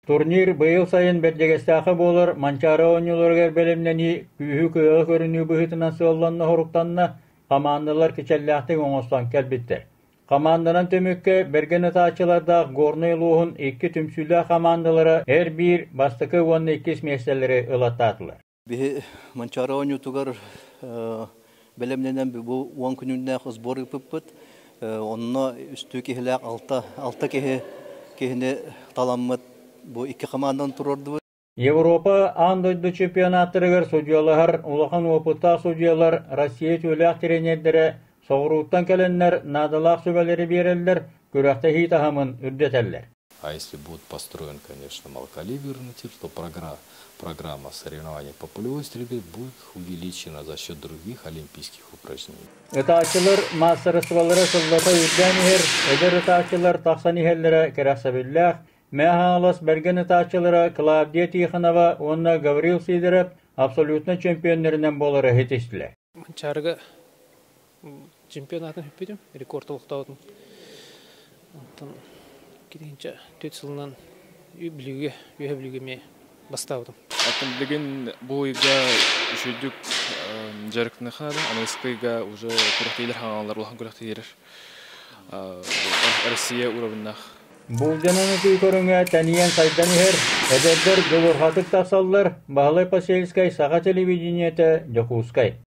Турнир быйыл сайын Бэрдьигэстээххэ буолар Манчаары оонньууларыгар бэлэмнэнии күүһү-кыаҕы көрүнүү быһыытынан сыалланна-соруктанна, хамаандалар кичэллээхтик оҥостон кэлбиттэр. Хамаанданан түмүккэ бэргэн ытааччылардаах Горнай улууһун икки түмсүүлээх хамаандалара эр-биир бастакы уонна иккис миэстэлэри ылаттаатылар. Биһи Манчаары оонньуутугар бэлэмнэнэн бу 10 күнүннээх сбор ыыппыппыт. Онно үстүү киһилээх алта киһи киһини таламмыт бу икки хамаандан туруордубут. Европа аан дойду чемпионаттарыгар судьуйалаһар улахан уопуттаах судьуйалар Россия үтүөлээх тренердэрэ соҕурууттан кэлэннэр наадалаах сүбэлэри биэрэллэр, күрэхтэһии таһымын үрдэтэллэр. А если будет построен, конечно, малокалиберный тир, то программа соревнований по пулевой стрельбе будет увеличена за счет других олимпийских упражнений. Ытааччылар маастарыстыбалара сыллата үрдээн иһэр, эдэр ытааччылар тахсан иһэллэрэ кэрэхсэбиллээх. Мэҥэ Хаҥалас бэргэн ытааччылара Клавдия Тихонова уонна Гаврил Сидоров абсолютно чемпионнарынан буолары ситистилэр. Манчаарыга чемпионатын бүппүтүм, рекорд олохтообутум. Онтон киринчэ 4 сылынан Бүлүүгэ, Үөһэ Бүлүүгэ эмиэ бастаабытым. Оттон билигин бу ыйга үчүгдүк дьарыктаныахха наада. Аныгыскы ыйга уже күрэхтэһиилэр хаҥалар улахан күрэхтэһиилэр Россия уровеннаах. Булдьанан ытыы көрүҥэ тэнийэн сайдан иһэр, эдэрдэр дьулурҕатык тахсаллар, Баһылай Посельскай, Саха телевидениетэ, Дьокуускай.